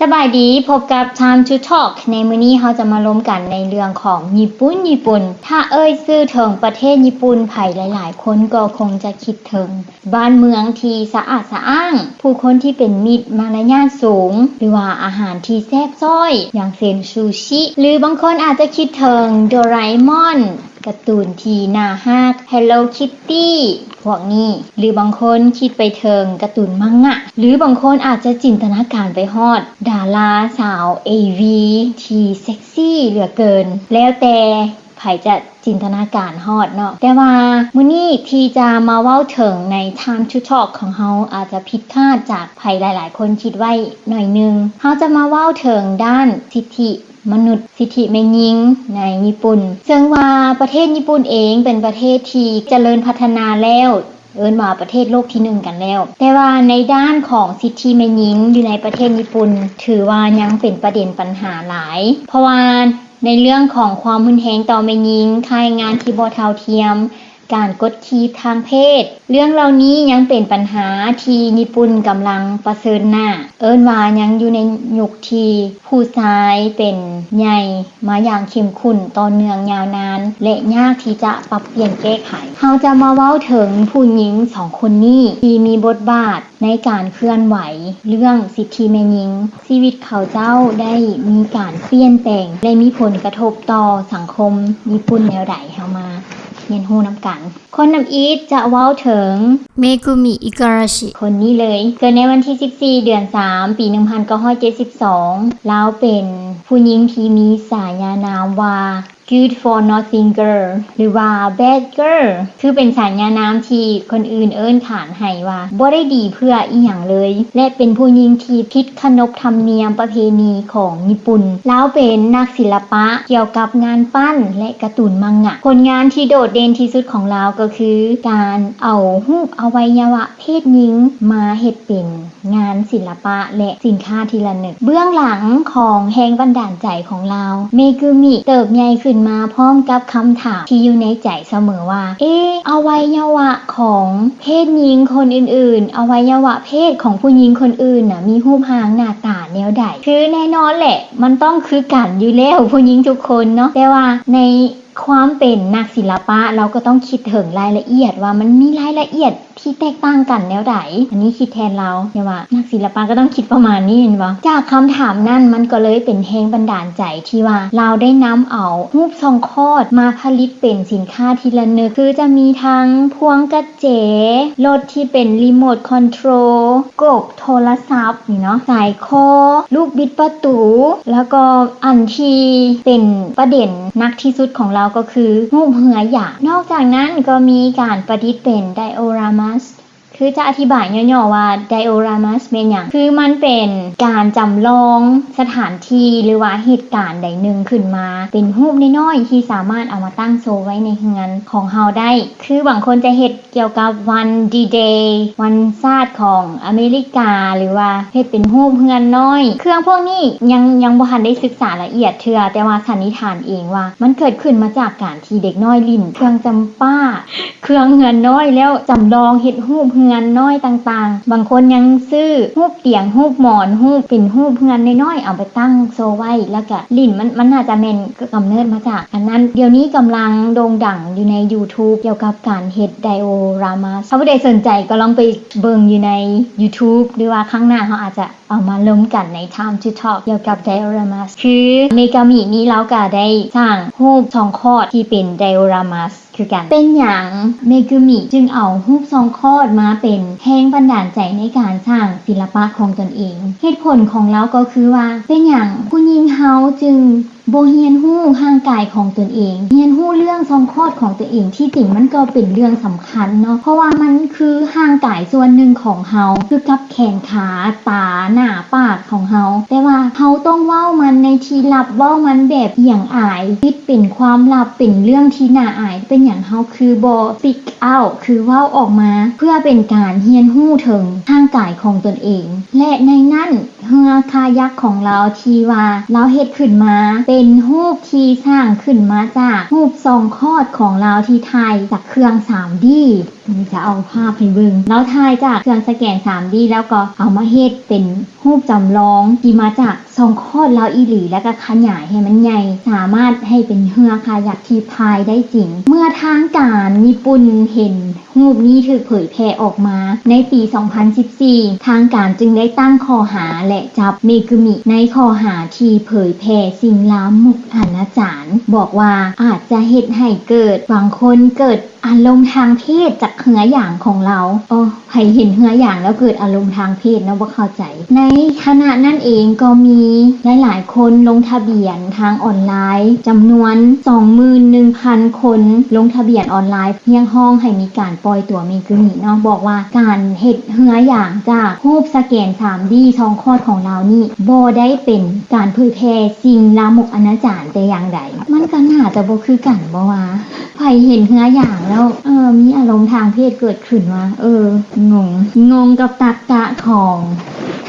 ສະບາຍດີ, ພົບກັບ Time to Talk. ໃນມື້ນີ້ເຮົາຈະມາລົມກັນໃນເລື່ອງຂອງຍີ່ປຸ່ນ, ຍີ່ປຸ່ນ. ຖ້າເອີ່ຍຊື່ເຖິງປະເທດຍີ່ປຸ່ນ, ໃຜຫຼາຍໆຄົນກໍຄົງຈະຄິດເຖິງບ້ານເມືອງທີ່ສະອາດສະອ້າງ, ຜູ້ຄົນທີ່ເປັນມິດ, ມາລະຍາດສູງ ຫຼືວ່າອາຫານທີ່ແຊບຊ້ອຍ ຢ່າງເຊັ່ນ ຊູຊິ ຫຼືບາງຄົນອາດຈະຄິດເຖິງ ໂດຣາເອມອນ, ກາຕູນທີ່ໜ້າຮັກ Hello Kitty ພວກນີ້ ຫຼືບາງຄົນຄິດໄປເຖິງກາຕູນມັງງະ ຫຼືບາງຄົນອາດຈະຈິນຕະນາການໄປຮອດດາລາສາວເອວີທີ່ເຊັກຊີເຫຼືອເກີນ. ແລ້ວແຕ່ໃຜຈະຈິນຕະນາການຮອດເນາະ. ແຕ່ວ່າມື້ນີ້ທີ່ຈະມາເວົ້າເຖິງໃນ Time to Talk ຂອງເຮົາອາດຈະຜິດຄາດຈາກໃຜຫຼາຍໆຄົນຄິດໄວ້ໜ້ອຍໜຶ່ງ. ເຮົາຈະມາເວົ້າເຖິງດ້ານສິດທິ ມະນຸດ, ສິດທິແມ່ຍິງໃນຍີ່ປຸ່ນ, ເຊິ່ງວ່າປະເທດຍີ່ປຸ່ນເອງເປັນປະເທດທີ່ຈະເລີນພັດທະນາແລ້ວ, ເອີ້ນວ່າປະເທດໂລກທີໜຶ່ງກັນແລ້ວ, ແຕ່ວ່າໃນດ້ານຂອງສິດທິແມ່ຍິງຢູ່ໃນປະເທດຍີ່ປຸ່ນ ຖືວ່າຍັງເປັນປະເດັນປັນຫາຫຼາຍ, ເພາະວ່າໃນເລື່ອງຂອງຄວາມຮຸນແຮງຕໍ່ແມ່ຍິງ, ຄ້າຍງານທີ່ບໍ່ເທົ່າທຽມ, ການກົດຂີ່ທາງເພດ, ເລື່ອງເຫຼົ່ານີ້ຍັງເປັນບັນຫາທີ່ຍີ່ປຸ່ນກຳລັງປະເຊີນໜ້າ, ເອີ້ນວ່າຍັງຢູ່ໃນຍຸກທີ່ຜູ້ຊາຍເປັນໃຫຍ່ມາຢ່າງເຂັ້ມຂຸ້ນ, ຕໍ່ເນື່ອງ, ຍາວນານ ແລະ ຍາກທີ່ຈະປັບປ່ຽນແກ້ໄຂ. ເຮົາຈະມາເວົ້າເຖິງຜູ້ຍິງສອງຄົນນີ້ທີ່ມີບົດບາດໃນການເຄື່ອນໄຫວເລື່ອງສິດທິແມ່ຍິງ. ຊີວິດເຂົາເຈົ້າໄດ້ມີການປ່ຽນແປງ ແລະ ມີຜົນກະທົບຕໍ່ສັງຄົມຍີ່ປຸ່ນແນວໃດ? ເຮົາມາຮຽນຮູ້ນຳກັນ. ຄົນທຳອິດຈະເວົ້າເຖິງ ເມກຸມິ ອິກາຣາຊິ ຄົນນີ້ເລີຍ. ເກີດໃນວັນທີສິບສີ່ ເດືອນສາມ ປີໜຶ່ງພັນເກົ້າຮ້ອຍເຈັດສິບສອງ. ລາວເປັນຜູ້ຍິງທີ່ມີສາຍານາມວ່າ Good for Nothing Girl ຫຼືວ່າ Bad Girl ຄືເປັນສາຍານາມທີ່ຄົນອື່ນເອີ້ນຂານໃຫ້ວ່າບໍ່ໄດ້ດີເພື່ອອີ່ຫຍັງເລີຍ ແລະ ເປັນຜູ້ຍິງທີ່ຜິດຂະໜົບທຳນຽມປະເພນີຂອງຍີ່ປຸ່ນ. ລາວເປັນນັກສິລະປະກ່ຽວກັບງານປັ້ນ ແລະ ກາຕູນມັງງະ. ຜົນງານທີ່ໂດດເດັ່ນທີ່ສຸດຂອງລາວກໍຄືການເອົາຮູບອະໄວຍະວະເພດຍິງມາເຮັດເປັນ ງານສິລະປະ ແລະ ສິນຄ້າທີ່ລະນຶກ. ເບື້ອງຫຼັງຂອງແຮງບັນດານໃຈຂອງລາວ, ເມກຸມິເຕີບໃຫຍ່ຂຶ້ນມາພ້ອມກັບຄຳຖາມທີ່ຢູ່ໃນໃຈສະເໝີວ່າ, ເອ, ອະໄວຍະວະຂອງເພດຍິງຄົນອື່ນໆ, ອະໄວຍະວະເພດຂອງຜູ້ຍິງຄົນອື່ນນະ ມີຮູບຮ່າງໜ້າຕາແນວໃດ? ຄືແນ່ນອນແຫຼະ, ມັນຕ້ອງຄືກັນຢູ່ແລ້ວ, ຜູ້ຍິງທຸກຄົນເນາະ. ແຕ່ວ່າໃນ ຄວາມເປັນນັກສິລະປະ ລາວກໍຕ້ອງຄິດເຖິງລາຍລະອຽດວ່າມັນມີລາຍລະອຽດທີ່ແຕກຕ່າງກັນແນວໃດ. ອັນນີ້ຄິດແທນລາວ ແຕ່ວ່ານັກສິລະປະກໍຕ້ອງຄິດປະມານນີ້ແມ່ນບໍ່? ຈາກຄຳຖາມນັ້ນ ມັນກໍເລີຍເປັນແຮງບັນດານໃຈທີ່ວ່າລາວໄດ້ນຳເອົາຮູບຊ່ອງຄອດມາຜະລິດເປັນສິນຄ້າທີ່ລະນຶກ ຄືຈະມີທັງພວງກະແຈ, ລົດທີ່ເປັນ remote control, ກົບ ໂທລະສັບນີ້ເນາະ, ສາຍຄໍ, ລູກບິດປະຕູ ແລ້ວກໍອັນທີ່ເປັນປະເດັນໜັກທີ່ສຸດຂອງລາວກໍຄືຮູບເຮືອຢາກ. ນອກຈາກນັ້ນກໍມີການປະດິດເປັນ dioramas. ຄືຈະອະທິບາຍຫຍໍ້ໆວ່າ dioramas ແມ່ນຫຍັງ? ຄືມັນເປັນການຈຳລອງສະຖານທີ່ ຫຼືວ່າເຫດການໃດໜຶ່ງຂຶ້ນມາ ເປັນຮູບນ້ອຍໆທີ່ສາມາດເອົາມາຕັ້ງໂຊໄວ້ໃນເຮືອນຂອງເຮົາໄດ້. ຄືບາງຄົນຈະເຮັດ ກ່ຽວກັບວັນ D-Day ວັນຊາດຂອງອາເມລິກາ ຫຼືວ່າເຮັດເປັນຮູບເຮືອນນ້ອຍ. ເຄື່ອງພວກນີ້ຍັງ ຍັງບໍ່ທັນໄດ້ສຶກສາລະອຽດເທື່ອ, ແຕ່ວ່າສັນນິຖານເອງວ່າມັນເກີດຂຶ້ນມາຈາກການທີ່ເດັກນ້ອຍຫຼິ້ນເຄື່ອງຈຳປາ, ເຄື່ອງເຮືອນນ້ອຍ ແລ້ວຈຳລອງເຮັດຮູບເຮືອນນ້ອຍຕ່າງໆ. ບາງຄົນຍັງຊື້ຮູບຕຽງ, ຮູບໝອນ, ຮູບ ເປັນຮູບເຮືອນນ້ອຍໆ ເອົາໄປຕັ້ງໂຊໄວ້ ແລ້ວກະຫຼິ້ນ. ມັນ ມັນໜ້າຈະແມ່ນ ກຳເນີດມາຈາກອັນນັ້ນ. ດຽວນີ້ກຳລັງໂດ່ງດັງຢູ່ໃນ YouTube ກ່ຽວກັບການເຮັດ dioramas. ຖ້າຜູ້ໃດສົນໃຈກໍລອງໄປເບິ່ງຢູ່ໃນ YouTube ຫຼືວ່າຄັ້ງໜ້າເຮົາອາດຈະເອົາມາລົມກັນໃນ Time to Talk ກ່ຽວກັບ dioramas. ຄືເມກາມິນີ້ລາວກະໄດ້ສ້າງຮູບຊ່ອງຄອດທີ່ເປັນ dioramas ຄືກັນ. ເປັນຫຍັງເມກຸມິຈຶ່ງເອົາຮູບຊ່ອງຄອດມາເປັນແຮງບັນດານໃຈໃນການສ້າງສິລະປະຂອງຕົນເອງ? ເຫດຜົນຂອງລາວກໍຄືວ່າ ເປັນຫຍັງຜູ້ຍິງເຮົາຈຶ່ງ ບໍ່ຮຽນຮູ້ຮ່າງກາຍຂອງຕົນເອງ, ຮຽນຮູ້ເລື່ອງຊ່ອງຄອດຂອງຕົວເອງ. ທີ່ຈິງມັນກໍເປັນເລື່ອງສຳຄັນເນາະ, ເພາະວ່າມັນຄືຮ່າງກາຍສ່ວນໜຶ່ງຂອງເຮົາ, ຄືກັບແຂນຂາ, ຕາ, ໜ້າ, ປາກຂອງເຮົາ. ແຕ່ວ່າເຮົາຕ້ອງເວົ້າມັນໃນທີ່ລັບ, ເວົ້າມັນແບບອຽງອາຍ, ປິດເປັນຄວາມລັບ, ເປັນເລື່ອງທີ່ໜ້າອາຍ. ເປັນຫຍັງເຮົາຄືບໍ່ speak out ຄືເວົ້າອອກມາ ເພື່ອເປັນການຮຽນຮູ້ເຖິງຮ່າງກາຍຂອງຕົນເອງ? ແລະ ໃນນັ້ນ ເຮືອຄາຍັກຂອງລາວທີ່ວ່າລາວເຮັດຂຶ້ນມາ ເປັນຮູບທີ່ສ້າງຂຶ້ນມາຈາກຮູບຊ່ອງຄອດຂອງລາວທີ່ຖ່າຍຈາກເຄື່ອງ 3D ນີ້ຈະເອົາພາບໃຫ້ເບິ່ງ ລາວຖ່າຍຈາກເຄື່ອງສະແກນ ສາມດີ ແລ້ວກໍເອົາມາເຮັດເປັນຮູບຈຳລອງທີ່ມາຈາກຊ່ອງຄອດລາວອີ່ຫຼີ ແລ້ວກໍຂະຫຍາຍໃຫ້ມັນໃຫຍ່ ສາມາດໃຫ້ເປັນເຮືອຄາຍັກທີ່ພາຍໄດ້ຈິງ. ເມື່ອທາງການຍີ່ປຸ່ນເຫັນ ຮູບນີ້ຖືກເຜີຍແຜ່ອອກມາໃນປີສອງພັນສິບສີ່ ທາງການຈຶ່ງໄດ້ຕັ້ງຂໍ້ຫາ ແລະ ຈັບເມກຸມິໃນຂໍ້ຫາທີ່ເຜີຍແຜ່ສິ່ງລາມົກອະນາຈານ, ບອກວ່າອາດຈະເຮັດໃຫ້ເກີດ ບາງຄົນເກີດອາລົມທາງເພດຈາກເຮືອຢາງຂອງລາວ. ໂອ້ ໃຜເຫັນເຮືອຢາງແລ້ວເກີດອາລົມທາງເພດເນາະ ບໍ່ເຂົ້າໃຈ. ໃນຂະນະນັ້ນເອງກໍມີຫຼາຍໆຄົນລົງທະບຽນທາງອອນລາຍ ຈຳນວນສອງໝື່ນໜຶ່ງພັນຄົນ ລົງທະບຽນອອນລາຍ ຮຽກຮ້ອງໃຫ້ມີການປ່ອຍຕົວເມກຸມິເນາະ, ບອກວ່າການເຮັດເຮືອຢາງຈາກຮູບສະແກນສາມດີ ຊ່ອງຄອດຂອງລາວນີ້ ບໍ່ໄດ້ເປັນການເຜີຍແຜ່ສິ່ງລາມົກອະນາຈານແຕ່ຢ່າງໃດ. ມັນກໍໜ້າຈະບໍ່ຄືກັນບໍ່ວ່າ ໃຜເຫັນເຮືອຢາງແລ້ວ ເອີ ມີອາລົມທາງເພດເກີດຂຶ້ນວ່າ ເອີ ງົງ ງົງກັບຕັກກະຂອງ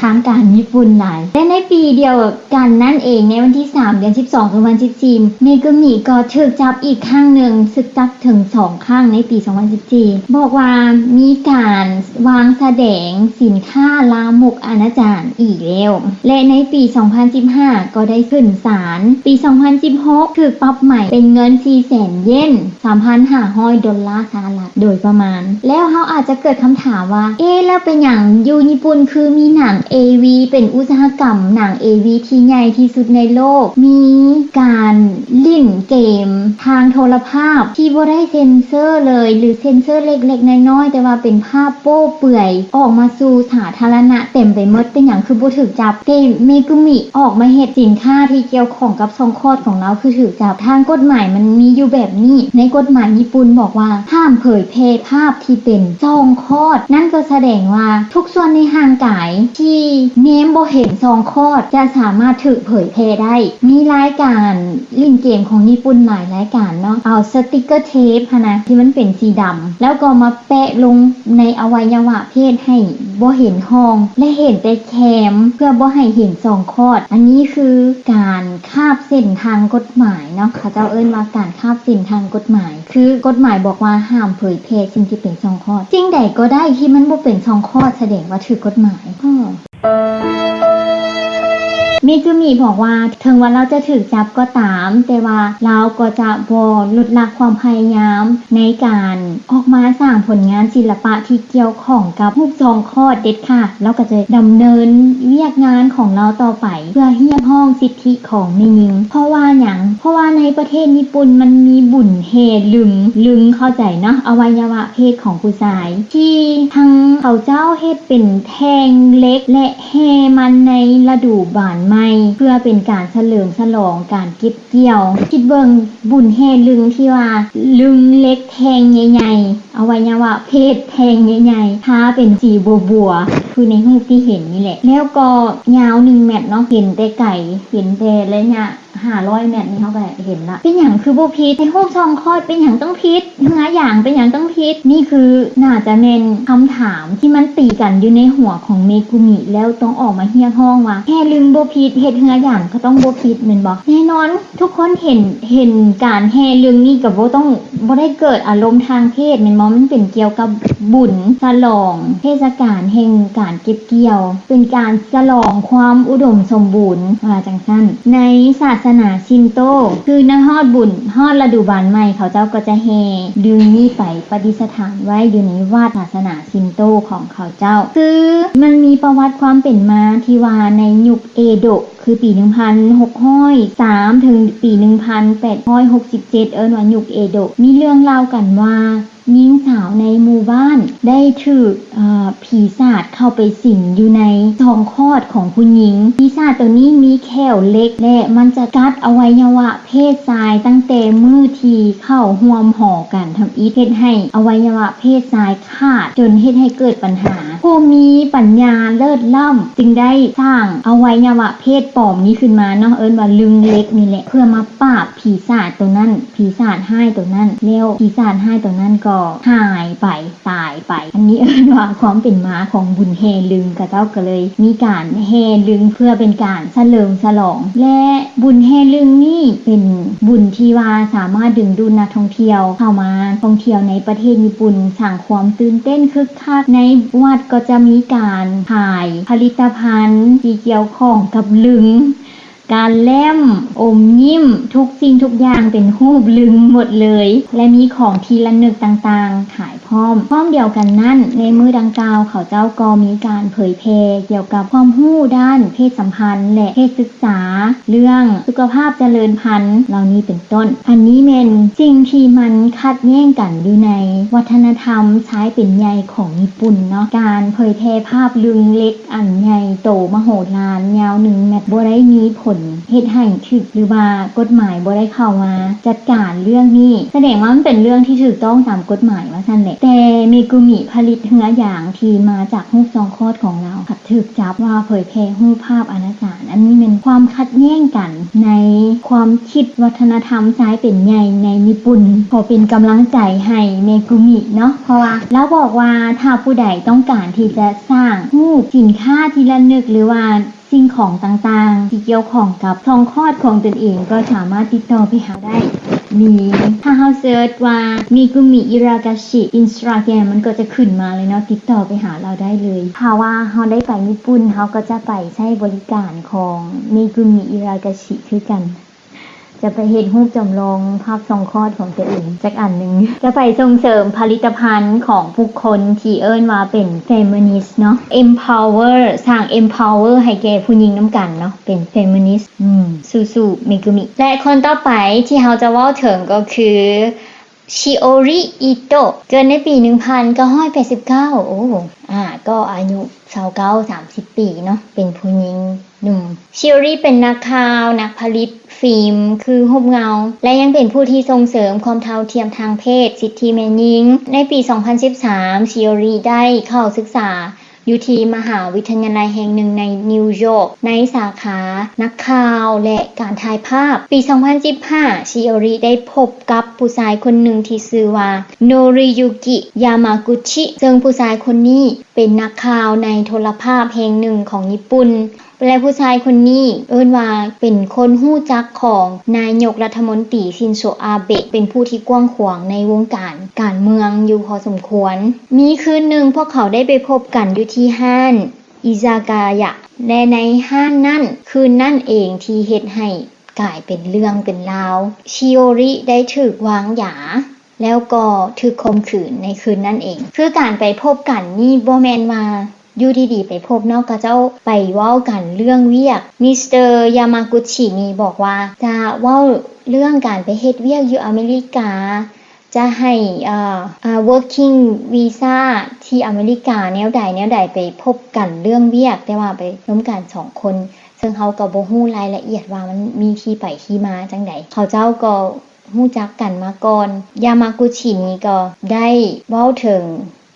ທາງການຍີ່ປຸ່ນຫຼາຍ. ແລະ ໃນປີດຽວກັນນັ້ນເອງ ໃນວັນທີສາມ ເດືອນສິບສອງ ສອງພັນສິບສີ່ ເມກຸມິກໍຖືກຈັບອີກຄັ້ງໜຶ່ງ, ຖືກຈັບເຖິງສອງຄັ້ງໃນປີສອງພັນສິບສີ່ ບອກວ່າມີການວາງສະແດງສິນຄ້າລາມົກອະນາຈານອີກແລ້ວ ແລະ ໃນປີສອງພັນສິບຫ້າກໍໄດ້ຂຶ້ນສານ, ປີສອງພັນສິບຫົກຖືກປັບໃໝເປັນເງິນສີ່ແສນເຢນ ສາມພັນຫ້າຮ້ອຍໂດລາສະຫະລັດໂດຍປະມານ. ແລ້ວເຮົາອາດຈະເກີດຄຳຖາມວ່າ ເອ ແລ້ວເປັນຫຍັງຢູ່ຍີ່ປຸ່ນຄືມີໜັງເອວີ ເປັນອຸດສາຫະກຳໜັງເອວີທີ່ໃຫຍ່ທີ່ສຸດໃນໂລກ, ມີການຫຼິ້ນເກມທາງໂທລະພາບທີ່ບໍ່ໄດ້ເຊັນເຊີເລີຍ ຫຼື ເຊັນເຊີເລັກໆນ້ອຍໆ ແຕ່ວ່າເປັນພາບໂປ້ເປື່ອຍອອກມາສູ່ສາທາລະນະເຕັມໄປໝົດ, ເປັນຫຍັງຄືບໍ່ຖືກຈັບ? ແຕ່ເມກຸມິອອກມາເຮັດສິນຄ້າທີ່ກ່ຽວຂ້ອງກັບຊ່ອງຄອດຂອງລາວຄືຖືກຈັບ. ທາງກົດໝາຍມັນມີຢູ່ແບບນີ້, ໃນກົດໝາຍຍີ່ປຸ່ນບອກວ່າຫ້າມເຜີຍແຜ່ພາບທີ່ເປັນຊ່ອງຄອດ, ນັ້ນກໍສະແດງວ່າທຸກສ່ວນໃນຮ່າງກາຍທີ່ແນມບໍ່ເຫັນຊ່ອງຄອດຈະສາມາດຖືກເຜີຍແຜ່ໄດ້. ມີລາຍການຫຼິ້ນເກມຂອງຍີ່ປຸ່ນຫຼາຍລາຍການເນາະ, ເອົາສະຕິກເກີເທບຫັ້ນນະ ທີ່ມັນເປັນສີດຳ ແລ້ວກໍມາແປະລົງໃນອະໄວຍະວະເພດໃຫ້ບໍ່ເຫັນຮ່ອງ ແລະ ເຫັນແຕ່ແຄມ ເພື່ອບໍ່ໃຫ້ເຫັນຊ່ອງຄອດ. ອັນນີ້ຄືການຄາບເສັ້ນທາງກົດໝາຍເນາະ, ເຂົາເຈົ້າເອີ້ນວ່າການຄາບເສັ້ນທາງກົດໝາຍ, ຄືກົດໝາຍບອກວ່າຫ້າມເຜີຍແຜ່ສິ່ງທີ່ເປັນຊ່ອງຄອດ. ສິ່ງໃດກໍໄດ້ທີ່ມັນບໍ່ເປັນຊ່ອງຄອດ ສະແດງວ່າຖືກກົດໝາຍ. ເມກຸມິບອກວ່າ ເຖິງວ່າລາວຈະຖືກຈັບກໍຕາມ, ແຕ່ວ່າລາວກໍຈະບໍ່ຫຼຸດລະຄວາມພະຍາຍາມໃນການອອກມາສ້າງຜົນງານສິລະປະທີ່ກ່ຽວຂ້ອງກັບຮູບຊ່ອງຄອດເດັດຂາດ. ລາວກໍຈະດຳເນີນວຽກງານຂອງລາວຕໍ່ໄປ ເພື່ອຮຽກຮ້ອງສິດທິຂອງແມ່ຍິງ. ເພາະວ່າຫຍັງ? ເພາະວ່າໃນປະເທດຍີ່ປຸ່ນມັນມີບຸນແຫ່ລຶງ, ລຶງເຂົ້າໃຈເນາະ, ອະໄວຍະວະເພດຂອງຜູ້ຊາຍ ທີ່ທາງເຂົາເຈົ້າເຮັດເປັນແທ່ງເຫຼັກ ແລະ ແຫ່ມັນໃນລະດູບານໃໝ່ ເພື່ອເປັນການສະເຫຼີມສະຫຼອງການເກັບກ່ຽວ. ຄິດເບິ່ງ ບຸນແຫ່ລຶງທີ່ວ່າລຶງເຫຼັກແທ່ງໃຫຍ່ໆ, ອະໄວຍະວະເພດແທ່ງໃຫຍ່ໆ ທາເປັນສີບົວໆ ຄືໃນຮູບທີ່ເຫັນນີ້ແຫຼະ. ແລ້ວກໍຍາວໜຶ່ງແມັດເນາະ, ເຫັນແຕ່ໄກ, ເຫັນແຕ່ໄລຍະ ຫ້າຮ້ອຍແມັດນີ້ເຮົາກໍເຫັນລະ. ເປັນຫຍັງຄືບໍ່ຜິດ? ໃນຮູບຊ່ອງຄອດເປັນຫຍັງຕ້ອງຜິດ? ເຮືອຢາງເປັນຫຍັງຕ້ອງຜິດ? ນີ້ຄືໜ້າຈະແມ່ນຄຳຖາມທີ່ມັນຕີກັນຢູ່ໃນຫົວຂອງເມກຸມິ ແລ້ວຕ້ອງອອກມາຮຽກຮ້ອງວ່າ ແຫ່ລຶງບໍ່ຜິດ, ເຮັດເຮືອຢາງກໍຕ້ອງບໍ່ຜິດແມ່ນບໍ່? ແນ່ນອນ ທຸກຄົນເຫັນ, ເຫັນການແຫ່ລຶງນີ້ກໍບໍ່ຕ້ອງ, ບໍ່ໄດ້ເກີດອາລົມທາງເພດແມ່ນບໍ່? ມັນເປັນກ່ຽວກັບບຸນສະຫຼອງເທດສະການແຫ່ງການເກັບ ກ່ຽວ ເປັນການສະຫຼອງຄວາມອຸດົມສົມບູນ ວ່າຈັ່ງຊັ້ນ. ໃນສາສະໜາຊິນໂຕ ຄືນະຮອດບຸນ ຮອດລະດູບານໃໝ່ ເຂົາເຈົ້າກໍຈະແຫ່ດຶງນີ້ໄປປະດິດສະຖານໄວ້ຢູ່ໃນວັດສາສະໜາຊິນໂຕຂອງເຂົາເຈົ້າ. ຄືມັນມີປະຫວັດຄວາມເປັນມາທີ່ວ່າໃນຍຸກເອໂດະ ຄືປີໜຶ່ງພັນຫົກຮ້ອຍສາມ ເຖິງປີໜຶ່ງພັນແປດຮ້ອຍຫົກສິບເຈັດ ເອີ້ນວ່າຍຸກເອໂດະ ມີເລື່ອງເລົ່າກັນວ່າ ຍິງສາວໃນໝູ່ບ້ານໄດ້ຖືກ ເອີ ຜີສາດເຂົ້າໄປສິງຢູ່ໃນຊ່ອງຄອດຂອງຜູ້ຍິງ. ປີສາດໂຕນີ້ມີແຂ້ວເຫຼັກ ແລະ ມັນຈະກັດອະໄວຍະວະເພດຊາຍຕັ້ງແຕ່ມື້ທີ່ເຂົ້າຮ່ວມຫໍກັນທຳອິດ, ເຮັດໃຫ້ອະໄວຍະວະເພດຊາຍຂາດ ຈົນເຮັດໃຫ້ເກີດບັນຫາ. ຜູ້ມີປັນຍາເລີດລ້ຳຈຶ່ງໄດ້ສ້າງອະໄວຍະວະເພດປອມນີ້ຂຶ້ນມາເນາະ, ເອີ້ນວ່າລຶງເຫຼັກນີ້ແຫຼະ, ເພື່ອມາປາບຜີສາດໂຕນັ້ນ. ຜີສາດຮ້າຍໂຕນັ້ນ ແລ້ວຜີສາດຮ້າຍໂຕນັ້ນກໍຫາຍ ຍໄປ ຕາຍໄປ. ອັນນີ້ເອີ້ນວ່າຄວາມເປັນມາຂອງບຸນແຫ່ລຶງ, ເຂົາເຈົ້າກໍເລີຍມີການແຫ່ລຶງເພື່ອເປັນການສະເຫຼີມສະຫຼອງ ແລະ ບຸນແຫ່ລຶງນີ້ເປັນບຸນທີ່ວ່າສາມາດດຶງດູດນັກທ່ອງທ່ຽວເຂົ້າມາທ່ອງທ່ຽວໃນປະເທດຍີ່ປຸ່ນ, ສ້າງຄວາມຕື່ນເຕັ້ນຄຶກຄັກ. ໃນວັດກໍຈະມີການຂາຍຜະລິດຕະພັນທີ່ກ່ຽວຂ້ອງກັບລຶງ, ການແລ້ມ, ອົມຍິ້ມ, ທຸກສິ່ງທຸກຢ່າງເປັນຮູບລຶງໝົດເລີຍ ແລະ ມີຂອງທີ່ລະນຶກຕ່າງໆຂາຍພ້ອມ. ພ້ອມດຽວກັນນັ້ນ, ໃນມື້ດັ່ງກ່າວ ເຂົາເຈົ້າກໍມີການເຜີຍແຜ່ກ່ຽວກັບຄວາມຮູ້ດ້ານເພດສຳພັນ ແລະ ເພດສຶກສາ, ເລື່ອງສຸຂະພາບຈະເລີນພັນ ເຫຼົ່ານີ້ເປັນຕົ້ນ. ອັນນີ້ແມ່ນສິ່ງທີ່ມັນຂັດແຍ້ງກັນຢູ່ໃນວັດທະນະທຳຊາຍເປັນໃຫຍ່ຂອງຍີ່ປຸ່ນເນາະ, ການເຜີຍແຜ່ພາບລຶງເລັກ ອັນໃຫຍ່ໂຕມະໂຫລານຍາວໜຶ່ງແມັດ ບໍ່ໄດ້ມີຜົນເຮັດໃຫ້ຖືກ ຫຼືວ່າກົດໝາຍບໍ່ໄດ້ເຂົ້າມາຈັດການເລື່ອງນີ້, ສະແດງວ່າມັນເປັນເລື່ອງທີ່ຖືກຕ້ອງຕາມກົດໝາຍວ່າຊັ້ນແຫຼະ. ແຕ່ເມກຸມິຜະລິດເຮືອຢາງທີ່ມາຈາກຮູບຊ່ອງຄອດຂອງລາວ ຖືກຈັບວ່າເຜີຍແຜ່ຮູບພາບອະນາຈານ. ອັນນີ້ແມ່ນຄວາມຂັດແຍ້ງກັນໃນຄວາມຄິດວັດທະນະທຳຊາຍເປັນໃຫຍ່ໃນຍີ່ປຸ່ນ. ຂໍເປັນກຳລັງໃຈໃຫ້ເມກຸມິເນາະ, ເພາະວ່າລາວບອກວ່າຖ້າຜູ້ໃດຕ້ອງການທີ່ຈະສ້າງຮູບສິນຄ້າທີ່ລະນຶກ ຫຼືວ່າສິ່ງຂອງຕ່າງໆທີ່ກ່ຽວຂ້ອງກັບຊ່ອງຄອດຂອງຕົນເອງ ກໍສາມາດຕິດຕໍ່ໄປຫາໄດ້. ມີ ຖ້າເຮົາເສີດວ່າ ເມກຸມິ ອິຣາກາຊິ ອິນສະຕຣາແກຣມ ມັນກໍຈະຂຶ້ນມາເລີຍເນາະ, ຕິດຕໍ່ໄປຫາລາວໄດ້ເລີຍ. ຖ້າວ່າເຮົາໄດ້ໄປຍີ່ປຸ່ນ ເຮົາກໍຈະໄປໃຊ້ບໍລິການຂອງ ເມກຸມິ ອິຣາກາຊິ ຄືກັນ. ຈະໄປເຮັດຮູບຈຳລອງພາບຊ່ອງຄອດຂອງຕົວເອງຈັກອັນໜຶ່ງ. ຈະໄປສົ່ງເສີມຜະລິດຕະພັນຂອງບຸກຄົນທີ່ເອີ້ນວ່າເປັນ ເຟມິນິສ ເນາະ, ເອັມພາວເວີ ສ້າງ ເອັມພາວເວີ ໃຫ້ແກ່ຜູ້ຍິງນຳກັນເນາະ, ເປັນ ເຟມິນິສ. ອືມ ສູ້ໆ ເມກຸມິ. ແລະ ຄົນຕໍ່ໄປທີ່ເຮົາຈະເວົ້າເຖິງກໍຄື ຊິໂອຣິ ອີໂຕະ ເກີດໃນປີໜຶ່ງພັນເກົ້າຮ້ອຍແປດສິບເກົ້າ. ໂອ້ ອາ ກໍອາຍຸຊາວເກົ້າ ສາມສິບປີເນາະ, ເປັນຜູ້ຍິງໜຸ່ມ. ຊິໂອຣິເປັນນັກຂ່າວ, ນັກຜະລິດຟີມ ຄືຮູບເງົາ ແລະ ຍັງເປັນຜູ້ທີ່ສົ່ງເສີມຄວາມເທົ່າທຽມທາງເພດ, ສິດທິແມ່ຍິງ. ໃນປີສອງພັນສິບສາມ ຊິໂອຣິໄດ້ເຂົ້າສຶກສາ ຢູ່ທີ່ມະຫາວິທະຍາໄລແຫ່ງໜຶ່ງໃນນິວຢອກ ໃນສາຂານັກຂ່າວ ແລະ ການຖ່າຍພາບ. ປີສອງພັນສິບຫ້າ ຊິໂອຣິໄດ້ພົບກັບຜູ້ຊາຍຄົນໜຶ່ງທີ່ຊື່ວ່າ ໂນຣິຢູກິ ຢາມາກຸຊິ ເຊິ່ງຜູ້ຊາຍຄົນນີ້ເປັນນັກຂ່າວໃນໂທລະພາບແຫ່ງໜຶ່ງຂອງຍີ່ປຸ່ນ. ແລະ ຜູ້ຊາຍຄົນນີ້ເອີ້ນວ່າເປັນຄົນຮູ້ຈັກຂອງນາຍົກລັດຖະມົນຕີ ຊິນໂຊ ອາເບະ, ເປັນຜູ້ທີ່ກວ້າງຂວາງໃນວົງການການເມືອງຢູ່ພໍສົມຄວນ. ມີຄືນໜຶ່ງພວກເຂົາໄດ້ໄປພົບກັນຢູ່ທີ່ຮ້ານ ອິຊາກາຍະ ແລະ ໃນຮ້ານນັ້ນ ຄືນນັ້ນເອງທີ່ເຮັດໃຫ້ກາຍເປັນເລື່ອງເປັນລາວ. ຊິໂອຣິໄດ້ຖືກວາງຢາ ແລ້ວກໍຖືກຂົ່ມຂືນໃນຄືນນັ້ນເອງ. ຄືການໄປພົບກັນນີ້ບໍ່ແມ່ນວ່າຢູ່ດີໆໄປພົບເນາະ, ເຂົາເຈົ້າໄປເວົ້າກັນເລື່ອງວຽກ. ມິສເຕີ ຢາມາກຸຊິນີ້ບອກວ່າຈະເວົ້າເລື່ອງການໄປເຮັດວຽກຢູ່ອາເມລິກາ, ຈະໃຫ້ ເອີ ເອີ ເວີກກິ້ງວີຊາທີ່ອາເມລິກາແນວໃດແນວໃດ, ໄປພົບກັນເລື່ອງວຽກ, ແຕ່ວ່າໄປຮ່ວມກັນສອງຄົນ, ເຊິ່ງເຮົາກໍບໍ່ຮູ້ລາຍລະອຽດວ່າມັນມີທີ່ໄປທີ່ມາຈັ່ງໃດ. ເຂົາເຈົ້າກໍ ຮູ້ຈັກກັນມາກ່ອນ. ຢາມາກຸຊິນີ້ກໍໄດ້ເວົ້າເຖິງ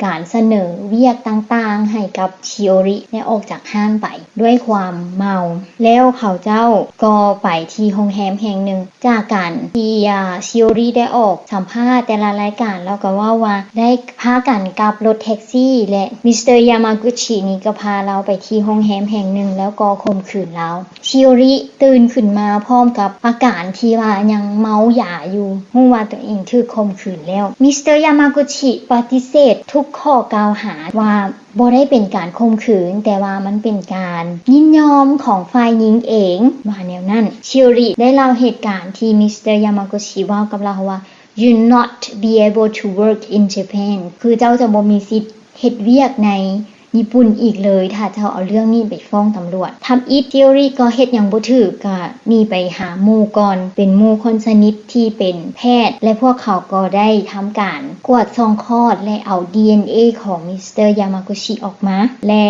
ການສະເໜີວຽກຕ່າງໆໃຫ້ກັບຊິໂອຣິ ແລະ ອອກຈາກຮ້ານໄປດ້ວຍຄວາມເມົາ. ແລ້ວເຂົາເຈົ້າກໍໄປທີ່ໂຮງແຮມແຫ່ງໜຶ່ງ. ຈາກການທີ່ ອາ ຊິໂອຣິໄດ້ອອກສຳພາດແຕ່ລະລາຍການ, ລາວກໍເວົ້າວ່າໄດ້ພາກັນກັບລົດແທັກຊີ ແລະ ມິສເຕີ ຢາມາກຸຊິນີ້ກໍພາລາວໄປທີ່ໂຮງແຮມແຫ່ງໜຶ່ງ ແລ້ວກໍຂົ່ມຂືນລາວ. ຊິໂອຣິຕື່ນຂຶ້ນມາພ້ອມກັບອາການທີ່ວ່າຍັງເມົາຢາຢູ່, ຮູ້ວ່າຕົວເອງຖືກຂົ່ມຂືນແລ້ວ. ມິສເຕີ ຢາມາກຸຊິປະຕິເສດທຸກຂໍ້ກ່າວຫາວ່າບໍ່ໄດ້ເປັນການຂົ່ມຂືນ, ແຕ່ວ່າມັນເປັນການຍິນຍອມຂອງຝ່າຍຍິງເອງ, ວ່າແນວນັ້ນ. ຊິໂອຣິໄດ້ເລົ່າເຫດການທີ່ມິສເຕີ ຢາມາກຸຊິເວົ້າກັບລາວວ່າ You not be able to work in Japan ຄືເຈົ້າຈະບໍ່ມີສິດ ເຮັດວຽກໃນຍີ່ປຸ່ນອີກເລີຍ ຖ້າເຈົ້າເອົາເລື່ອງນີ້ໄປຟ້ອງຕຳຫຼວດ. ທຳອິດ ຊິໂອຣິກໍເຮັດຫຍັງບໍ່ຖືກ, ກໍໜີໄປຫາໝູ່ກ່ອນ, ເປັນໝູ່ຄົນສະໜິດທີ່ເປັນແພດ ແລະ ພວກເຂົາກໍໄດ້ທຳການກວດຊ່ອງຄອດ ແລະ ເອົາດີເອັນເອຂອງມິສເຕີ ຢາມາກຸຊິອອກມາ ແລະ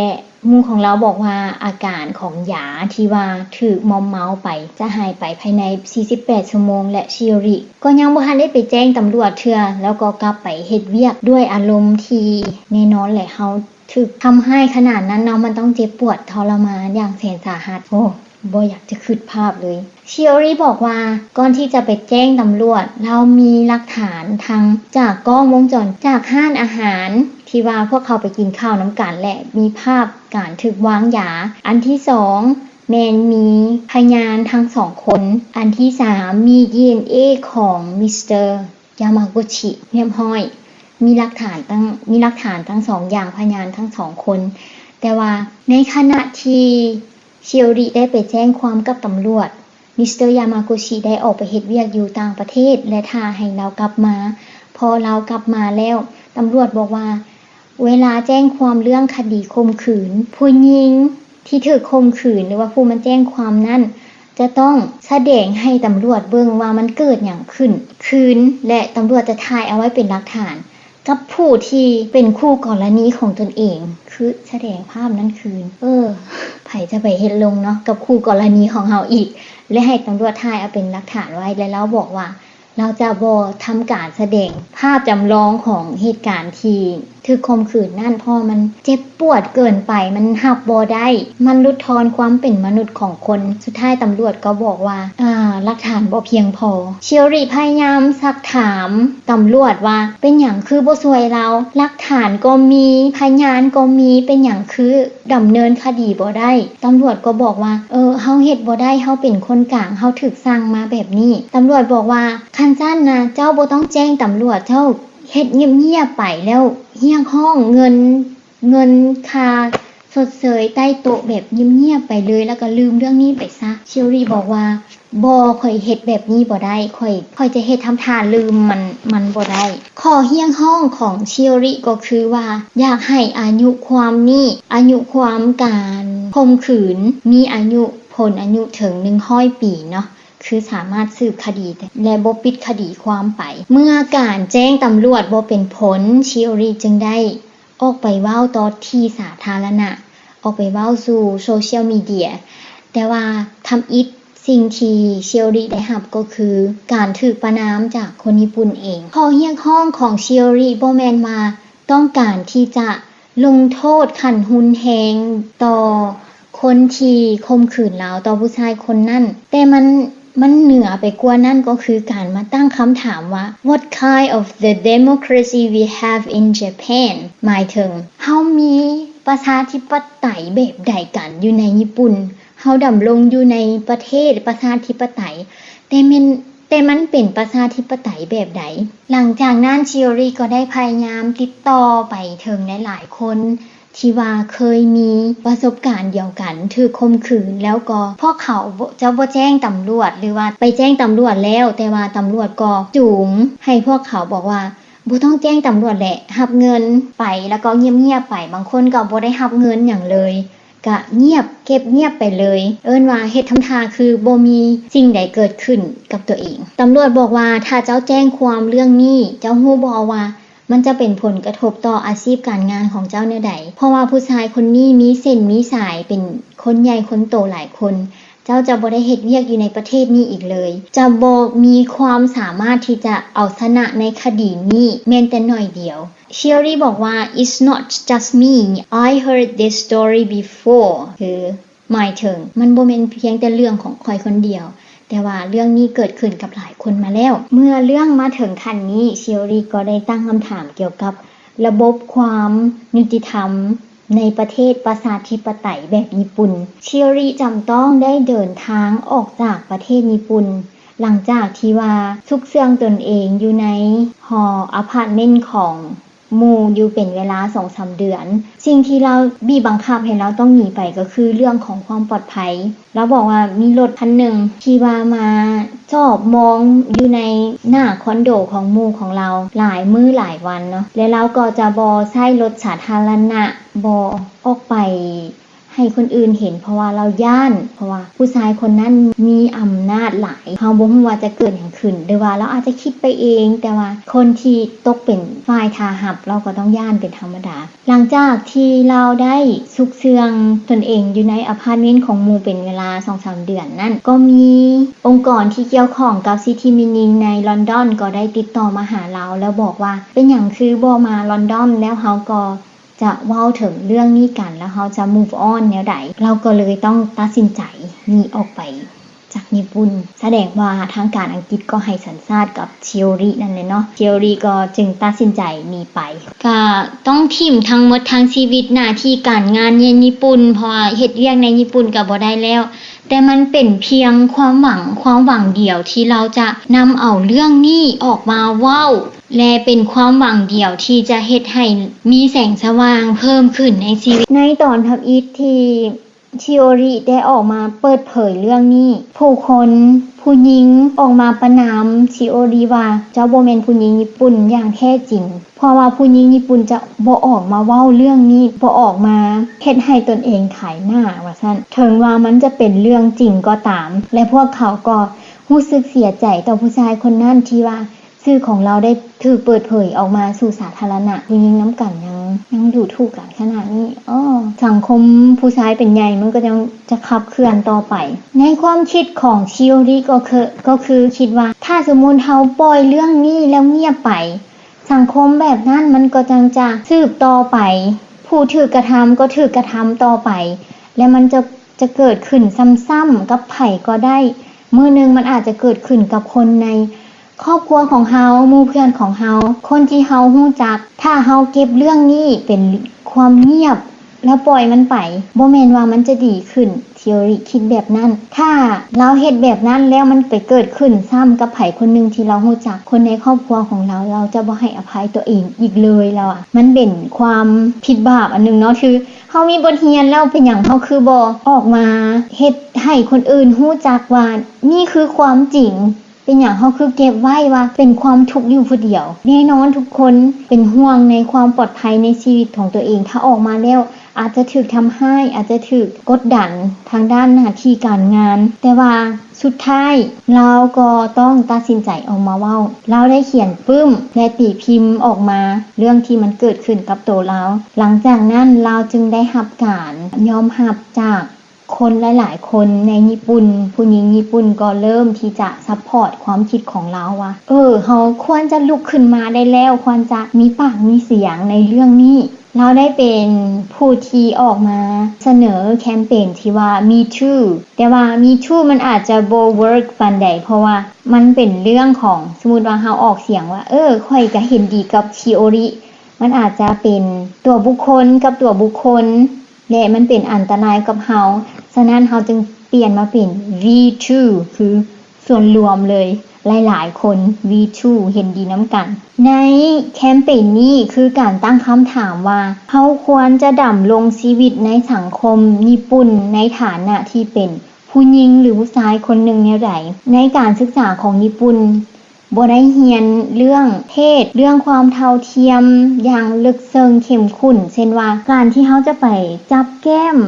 ໝູ່ຂອງລາວບອກວ່າອາການຂອງຢາທີ່ວ່າຖືກມອມເມົາໄປຈະຫາຍໄປພາຍໃນສີ່ສິບແປດຊົ່ວໂມງ ແລະ ຊິໂອຣິກໍຍັງບໍ່ທັນໄດ້ໄປແຈ້ງຕຳຫຼວດເທື່ອ ແລ້ວກໍກັບໄປເຮັດວຽກດ້ວຍອາລົມທີ່ແນ່ນອນແຫຼະ ເຮົາຖືກທຳຮ້າຍຂະໜາດນັ້ນເນາະ ມັນຕ້ອງເຈັບປວດທໍລະມານຢ່າງແສນສາຫັດ. ໂອ້ ບໍ່ຢາກຈະຄິດພາບເລີຍ. ຊິໂອຣິບອກວ່າ ກ່ອນທີ່ຈະໄປແຈ້ງຕຳຫຼວດ, ລາວມີຫຼັກຖານທັງຈາກກ້ອງວົງຈອນ ຈາກຮ້ານອາຫານທີ່ວ່າພວກເຂົາໄປກິນເຂົ້ານຳກັນ ແລະ ມີພາບການຖືກວາງຢາ. ອັນທີສອງ ແມ່ນມີພະຍານທັງສອງຄົນ. ອັນທີສາມ ມີດີເອັນເອຂອງມິສເຕີ ຍາມາກຸຊິຮຽບຮ້ອຍ, ມີຫຼັກຖານທັງ ມີຫຼັກຖານທັງສອງຢ່າງ, ພະຍານທັງສອງຄົນ. ແຕ່ວ່າໃນຂະນະທີ່ຊິໂອຣິໄດ້ໄປແຈ້ງຄວາມກັບຕຳຫຼວດ, ມິສເຕີ ຍາມາກຸຊິໄດ້ອອກໄປເຮັດວຽກຢູ່ຕ່າງປະເທດ ແລະ ຖ້າໃຫ້ລາວກັບມາ. ພໍລາວກັບມາແລ້ວ, ຕຳຫຼວດບອກວ່າ ເວລາແຈ້ງຄວາມເລື່ອງຄະດີຂົ່ມຂືນ, ຜູ້ຍິງທີ່ຖືກຂົ່ມຂືນ ຫຼືວ່າຜູ້ມາແຈ້ງຄວາມນັ້ນ ຈະຕ້ອງສະແດງໃຫ້ຕຳຫຼວດເບິ່ງວ່າມັນເກີດຫຍັງຂຶ້ນຄືນ ແລະ ຕຳຫຼວດຈະຖ່າຍເອົາໄວ້ເປັນຫຼັກຖານກັບຜູ້ທີ່ເປັນຄູ່ກໍລະນີຂອງຕົນເອງ, ຄືສະແດງພາບນັ້ນຄືນ. ເອີ ໃຜຈະໄປເຮັດລົງເນາະ ກັບຄູ່ກໍລະນີຂອງເຮົາອີກ ແລະ ໃຫ້ຕຳຫຼວດຖ່າຍເອົາເປັນຫຼັກຖານໄວ້. ແລະ ລາວບອກວ່າ ລາວຈະບໍ່ທຳການສະແດງພາບຈຳລອງຂອງເຫດການທີ່ຖືກຂົ່ມຂືນນັ້ນ, ເພາະວ່າມັນເຈັບປວດເກີນໄປ, ມັນຮັບບໍ່ໄດ້, ມັນຫຼຸດທອນຄວາມເປັນມະນຸດຂອງຄົນ. ສຸດທ້າຍຕຳຫຼວດກໍບອກວ່າ ອາ ຫຼັກຖານບໍ່ພຽງພໍ. ຊິໂອຣິພະຍາຍາມຊັກຖາມຕຳຫຼວດວ່າ ເປັນຫຍັງຄືບໍ່ຊ່ວຍລາວ? ຫຼັກຖານກໍມີ, ພະຍານກໍມີ, ເປັນຫຍັງຄື ດຳເນີນຄະດີບໍ່ໄດ້. ຕຳຫຼວດກໍບອກວ່າ ເອີ ເຮົາເຮັດບໍ່ໄດ້, ເຮົາເປັນຄົນກາງ, ເຮົາຖືກສັ່ງມາແບບນີ້. ຕຳຫຼວດບອກວ່າ ຄັນຊັ້ນນະ ເຈົ້າບໍ່ຕ້ອງແຈ້ງຕຳຫຼວດ, ເຈົ້າເຮັດງຽບໆໄປ ແລ້ວຮຽກຮ້ອງເງິນ, ເງິນຄ່າຊົດເຊີຍໃຕ້ໂຕະແບບງຽບໆໄປເລີຍ ແລ້ວກໍລືມເລື່ອງນີ້ໄປຊະ. ຊິໂອຣິບອກວ່າ ບໍ່, ຂ້ອຍເຮັດແບບນີ້ບໍ່ໄດ້, ຂ້ອຍ, ຂ້ອຍຈະເຮັດທຳທ່າລືມມັນ, ມັນບໍ່ໄດ້. ຂໍ້ຮຽກຮ້ອງຂອງຊິໂອຣິກໍຄືວ່າ ຢາກໃຫ້ອາຍຸຄວາມນີ້, ອາຍຸຄວາມການຂົ່ມຂືນ ມີອາຍຸ, ພົ້ນອາຍຸເຖິງໜຶ່ງຮ້ອຍປີເນາະ, ຄືສາມາດສືບຄະດີ ແລະ ບໍ່ປິດຄະດີຄວາມໄປ. ເມື່ອການແຈ້ງຕຳຫຼວດບໍ່ເປັນຜົນ, ຊິໂອຣິຈຶ່ງໄດ້ ອອກໄປເວົ້າຕໍ່ທີ່ສາທາລະນະ, ອອກໄປເວົ້າສູ່ໂຊຊຽວມີເດຍ. ແຕ່ວ່າທຳອິດສິ່ງທີ່ຊິໂອຣິໄດ້ຮັບກໍຄືການຖືກປະນາມຈາກຄົນຍີ່ປຸ່ນເອງ. ຂໍ້ຮຽກຮ້ອງຂອງຊິໂອຣິບໍ່ແມ່ນວ່າຕ້ອງການທີ່ຈະລົງໂທດຂັ້ນຮຸນແຮງຕໍ່ຄົນທີ່ຂົ່ມຂືນລາວ, ຕໍ່ຜູ້ຊາຍຄົນນັ້ນ, ແຕ່ມັນ ມັນເໜືອໄປກວ່ານັ້ນກໍຄືການມາຕັ້ງຄຳຖາມວ່າ What kind of the democracy we have in Japan? ໝາຍເຖິງ ເຮົາມີປະຊາທິປະໄຕແບບໃດກັນຢູ່ໃນຍີ່ປຸ່ນ? ເຮົາດຳລົງຢູ່ໃນປະເທດປະຊາທິປະໄຕ, ແຕ່ແມ່ນ, ແຕ່ມັນເປັນປະຊາທິປະໄຕແບບໃດ? ຫຼັງຈາກນັ້ນ ຊິໂອຣິກໍໄດ້ພະຍາຍາມຕິດຕໍ່ໄປເຖິງຫຼາຍໆຄົນ ທີ່ວ່າເຄີຍມີປະສົບການດຽວກັນ ຖືກຂົ່ມຂືນ ແລ້ວກໍພວກເຂົາຈະບໍ່ແຈ້ງຕຳຫຼວດ ຫຼືວ່າໄປແຈ້ງຕຳຫຼວດແລ້ວ ແຕ່ວ່າຕຳຫຼວດກໍຈູງໃຫ້ພວກເຂົາບອກວ່າ ບໍ່ຕ້ອງແຈ້ງຕຳຫຼວດແຫຼະ, ຮັບເງິນໄປ ແລ້ວກໍງຽບໆໄປ. ບາງຄົນກໍບໍ່ໄດ້ຮັບເງິນຫຍັງເລີຍ, ກະງຽບ, ເກັບງຽບໄປເລີຍ, ເອີ້ນວ່າເຮັດທຳທ່າຄືບໍ່ມີສິ່ງໃດເກີດຂຶ້ນກັບຕົວເອງ. ຕຳຫຼວດບອກວ່າ ຖ້າເຈົ້າແຈ້ງຄວາມເລື່ອງນີ້, ເຈົ້າຮູ້ບໍ່ວ່າ ມັນຈະເປັນຜົນກະທົບຕໍ່ອາຊີບການງານຂອງເຈົ້າແນວໃດ? ເພາະວ່າຜູ້ຊາຍຄົນນີ້ມີເສັ້ນມີສາຍເປັນຄົນໃຫຍ່ຄົນໂຕຫຼາຍຄົນ. ເຈົ້າຈະບໍ່ໄດ້ເຮັດວຽກຢູ່ໃນປະເທດນີ້ອີກເລີຍ. ຈະບໍ່ມີຄວາມສາມາດທີ່ຈະເອົາຊະນະໃນຄະດີນີ້ແມ່ນແຕ່ໜ້ອຍດຽວ. ຊິໂອຣິບອກວ່າ It's not just me. I heard this story before. ຄື ໝາຍເຖິງ ມັນບໍ່ແມ່ນພຽງແຕ່ເລື່ອງຂອງຂ້ອຍຄົນດຽວ, ແຕ່ວ່າເລື່ອງນີ້ເກີດຂຶ້ນກັບຫຼາຍຄົນມາແລ້ວ. ເມື່ອເລື່ອງມາເຖິງຂັ້ນນີ້, ຊິໂອຣິກໍໄດ້ຕັ້ງຄຳຖາມກ່ຽວກັບລະບົບຄວາມຍຸຕິທຳໃນປະເທດປະຊາທິປະໄຕແບບຍີ່ປຸ່ນ. ຊິໂອຣິຈຳຕ້ອງໄດ້ເດີນທາງອອກຈາກປະເທດຍີ່ປຸ່ນ ຫຼັງຈາກທີ່ວ່າຊຸກເຊື່ອງຕົນເອງຢູ່ໃນຫໍອາພາດເມັນຂອງ ໝູ່ຢູ່ເປັນເວລາສອງສາມເດືອນ. ສິ່ງທີ່ລາວ ບີບບັງຄັບໃຫ້ລາວຕ້ອງໜີໄປກໍຄືເລື່ອງຂອງຄວາມປອດໄພ. ລາວບອກວ່າມີລົດຄັນໜຶ່ງທີ່ວ່າມາຈອບມອງຢູ່ໃນໜ້າຄອນໂດຂອງໝູ່ຂອງລາວຫຼາຍມື້ຫຼາຍວັນເນາະ ແລະ ລາວກໍຈະບໍ່ໃຊ້ລົດສາທາລະນະ, ບໍ່ອອກໄປ ໃຫ້ຄົນອື່ນເຫັນ ເພາະວ່າລາວຢ້ານ, ເພາະວ່າຜູ້ຊາຍຄົນນັ້ນມີອຳນາດຫຼາຍ, ເຮົາບໍ່ຮູ້ວ່າຈະເກີດຫຍັງຂຶ້ນ ຫຼືວ່າລາວອາດຈະຄິດໄປເອງ, ແຕ່ວ່າຄົນທີ່ຕົກເປັນຝ່າຍທ່າຮັບ ລາວກໍຕ້ອງຢ້ານເປັນທຳມະດາ. ຫຼັງຈາກທີ່ລາວໄດ້ຊຸກເຊື່ອງຕົນເອງຢູ່ໃນອາພາດເມັນຂອງໝູ່ເປັນເວລາສອງສາມເດືອນນັ້ນ, ກໍມີອົງກອນທີ່ກ່ຽວຂ້ອງກັບສິດທິແມ່ຍິງໃນລອນດອນກໍໄດ້ຕິດຕໍ່ມາຫາລາວ ແລ້ວບອກວ່າ ເປັນຫຍັງຄືບໍ່ມາລອນດອນ ແລ້ວເຮົາກໍ ຈະເວົ້າເຖິງເລື່ອງນີ້ກັນ ແລ້ວເຮົາຈະ move on ແນວໃດ? ລາວກໍເລີຍຕ້ອງຕັດສິນໃຈໜີອອກໄປຈາກຍີ່ປຸ່ນ. ສະແດງວ່າທາງການອັງກິດກໍໃຫ້ສັນຊາດກັບ Shiori ນັ້ນແຫຼະເນາະ. Shiori ກໍຈຶ່ງຕັດສິນໃຈໜີໄປ. ກະຕ້ອງຖິ້ມທັງໝົດທັງຊີວິດ ໜ້າທີ່ການງານໃນຍີ່ປຸ່ນ ເພາະວ່າເຮັດວຽກໃນຍີ່ປຸ່ນກໍບໍ່ໄດ້ແລ້ວ. ແຕ່ມັນເປັນພຽງຄວາມຫວັງ, ຄວາມຫວັງດຽວທີ່ລາວຈະນຳເອົາເລື່ອງນີ້ອອກມາເວົ້າ ແລະ ເປັນຄວາມຫວັງດຽວທີ່ຈະເຮັດໃຫ້ມີແສງສະຫວ່າງເພີ່ມຂຶ້ນໃນຊີວິດ. ໃນຕອນທຳອິດທີ່ Shiori ໄດ້ອອກມາເປີດເຜີຍເລື່ອງນີ້, ຜູ້ຄົນ, ຜູ້ຍິງອອກມາປະນາມ Shiori ວ່າເຈົ້າບໍ່ແມ່ນຜູ້ຍິງຍີ່ປຸ່ນຢ່າງແທ້ຈິງ. ເພາະວ່າຜູ້ຍິງຍີ່ປຸ່ນຈະບໍ່ອອກມາເວົ້າເລື່ອງນີ້, ບໍ່ອອກມາເຮັດໃຫ້ຕົນເອງຂາຍໜ້າວ່າຊັ້ນ. ເຖິງວ່າມັນຈະເປັນເລື່ອງຈິງກໍຕາມ ແລະ ພວກເຂົາກໍຮູ້ສຶກເສຍໃຈຕໍ່ຜູ້ຊາຍຄົນນັ້ນທີ່ວ່າຊື່ຂອງລາວໄດ້ຖືກເປີດເຜີຍອອກມາສູ່ສາທາລະນະ. ຜູ້ຍິງນຳກັນຍັງ, ຍັງດູຖູກກັນຂະໜາດນີ້. ອໍ ສັງຄົມຜູ້ຊາຍເປັນໃຫຍ່ ມັນກໍຍັງຈະຂັບເຄື່ອນຕໍ່ໄປ. ໃນຄວາມຄິດຂອງ Shiori ກໍຄື, ກໍຄືຄິດວ່າ ຖ້າສົມມຸດເຮົາປ່ອຍເລື່ອງນີ້ແລ້ວງຽບໄປ, ສັງຄົມແບບນັ້ນມັນກໍຍັງຈະສືບຕໍ່ໄປ, ຜູ້ຖືກກະທຳກໍຖືກກະທຳຕໍ່ໄປ ແລະ ມັນຈະ, ຈະເກີດຂຶ້ນຊ້ຳໆກັບໃຜກໍໄດ້. ມື້ໜຶ່ງມັນອາດຈະເກີດຂຶ້ນກັບຄົນໃນຄອບຄົວຂອງເຮົາ, ໝູ່ເພື່ອນຂອງເຮົາ, ຄົນທີ່ເຮົາຮູ້ຈັກ. ຖ້າເຮົາເກັບເລື່ອງນີ້ເປັນຄວາມງຽບ ແລ້ວປ່ອຍມັນໄປ, ບໍ່ແມ່ນວ່າມັນຈະດີຂຶ້ນ. ທິໂອຣີຄິດແບບນັ້ນ. ຖ້າລາວເຮັດແບບນັ້ນແລ້ວ ມັນໄປເກີດຂຶ້ນຊ້ຳກັບໃຜຄົນໜຶ່ງທີ່ລາວຮູ້ຈັກ, ຄົນໃນຄອບຄົວຂອງລາວ, ລາວຈະບໍ່ໃຫ້ອະໄພຕົວເອງອີກເລີຍ, ລາວວ່າ. ມັນເປັນຄວາມຜິດບາບອັນໜຶ່ງເນາະ, ຄືເຮົາມີບົດຮຽນແລ້ວ ເປັນຫຍັງເຮົາຄືບໍ່ອອກມາເຮັດໃຫ້ຄົນອື່ນຮູ້ຈັກວ່ານີ້ຄືຄວາມຈິງ? ເປັນຫຍັງເຮົາຄືເກັບໄວ້ວ່າເປັນຄວາມທຸກຢູ່ຜູ້ດຽວ? ແນ່ນອນທຸກຄົນເປັນຫ່ວງໃນຄວາມປອດໄພໃນຊີວິດຂອງຕົວເອງ. ຖ້າອອກມາແລ້ວອາດຈະຖືກທຳຮ້າຍ, ອາດຈະຖືກກົດດັນທາງດ້ານໜ້າທີ່ການງານ, ແຕ່ວ່າສຸດທ້າຍລາວກໍຕ້ອງຕັດສິນໃຈອອກມາເວົ້າ. ລາວໄດ້ຂຽນປຶ້ມ ແລະ ຕີພິມອອກມາເລື່ອງທີ່ມັນເກີດຂຶ້ນກັບໂຕລາວ. ຫຼັງຈາກນັ້ນລາວຈຶ່ງໄດ້ຮັບການຍອມຮັບຈາກ ຄົນຫຼາຍໆຄົນໃນຍີ່ປຸ່ນ, ຜູ້ຍິງຍີ່ປຸ່ນກໍເລີ່ມທີ່ຈະຊັບພອດຄວາມຄິດຂອງລາວວ່າ ເອີ ເຮົາຄວນຈະລຸກຂຶ້ນມາໄດ້ແລ້ວ, ຄວນຈະມີປາກມີສຽງໃນເລື່ອງນີ້. ລາວໄດ້ເປັນຜູ້ທີ່ອອກມາສະເໜີແຄມເປນທີ່ວ່າ Me Too, ແຕ່ວ່າ Me Too ມັນອາດຈະບໍ່ work ປານໃດ, ເພາະວ່າມັນເປັນເລື່ອງຂອງ, ສົມມຸດວ່າເຮົາອອກສຽງວ່າ ເອີ ຂ້ອຍກະເຫັນດີກັບທິໂອຣີ, ມັນອາດຈະເປັນຕົວບຸກຄົນກັບຕົວບຸກຄົນ ແລະ ມັນເປັນອັນຕະລາຍກັບເຮົາ, ສະນັ້ນເຮົາຈຶ່ງປ່ຽນມາເປັນ We Too ຄືສ່ວນລວມເລີຍ, ຫຼາຍໆຄົນ We Too ເຫັນດີນຳກັນ. ໃນແຄມເປນນີ້ຄືການຕັ້ງຄຳຖາມວ່າ ເຮົາຄວນຈະດຳລົງຊີວິດໃນສັງຄົມຍີ່ປຸ່ນໃນຖານະທີ່ເປັນຜູ້ຍິງ ຫຼື ຜູ້ຊາຍຄົນໜຶ່ງແນວໃດ? ໃນການສຶກສາຂອງຍີ່ປຸ່ນ ບໍ່ໄດ້ຮຽນເລື່ອງເພດ, ເລື່ອງຄວາມເທົ່າທຽມຢ່າງເລິກເຊິ່ງເຂັ້ມຂຸ້ນ, ເຊັ່ນວ່າ ການທີ່ເຮົາຈະໄປຈັບແກ້ມ,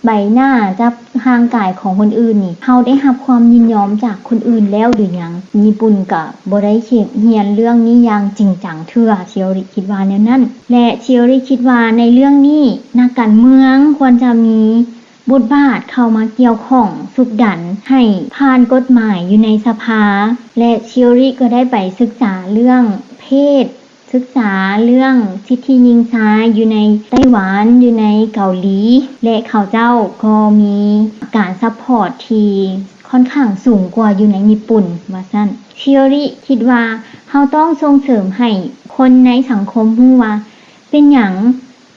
ໃບໜ້າ, ຈັບຮ່າງກາຍຂອງຄົນອື່ນນີ້ ເຮົາໄດ້ຮັບຄວາມຍິນຍອມຈາກຄົນອື່ນແລ້ວຫຼືຍັງ? ຍີ່ປຸ່ນກະບໍ່ໄດ້ຮຽນເລື່ອງນີ້ຢ່າງຈິງຈັງເທື່ອ, ທິໂອຣີຄິດວ່າແນວນັ້ນ. ແລະ ທິໂອຣີຄິດວ່າໃນເລື່ອງນີ້ ນັກການເມືອງຄວນຈະມີ ບົດບາດເຂົ້າມາກ່ຽວຂ້ອງ, ຊຸກດັນໃຫ້ຜ່ານກົດໝາຍຢູ່ໃນສະພາ ແລະ ທິໂອຣີກໍໄດ້ໄປສຶກສາເລື່ອງເພດ, ສຶກສາເລື່ອງສິດທິຍິງຊາຍຢູ່ໃນໄຕ້ຫວັນ, ຢູ່ໃນເກົາຫຼີ ແລະ ເຂົາເຈົ້າກໍມີການຊັບພອດທີ່ຄ່ອນຂ້າງສູງກວ່າຢູ່ໃນຍີ່ປຸ່ນ ວ່າຊັ້ນ. ທິໂອຣີຄິດວ່າເຮົາຕ້ອງສົ່ງເສີມໃຫ້ຄົນໃນສັງຄົມຮູ້ວ່າ ເປັນຫຍັງ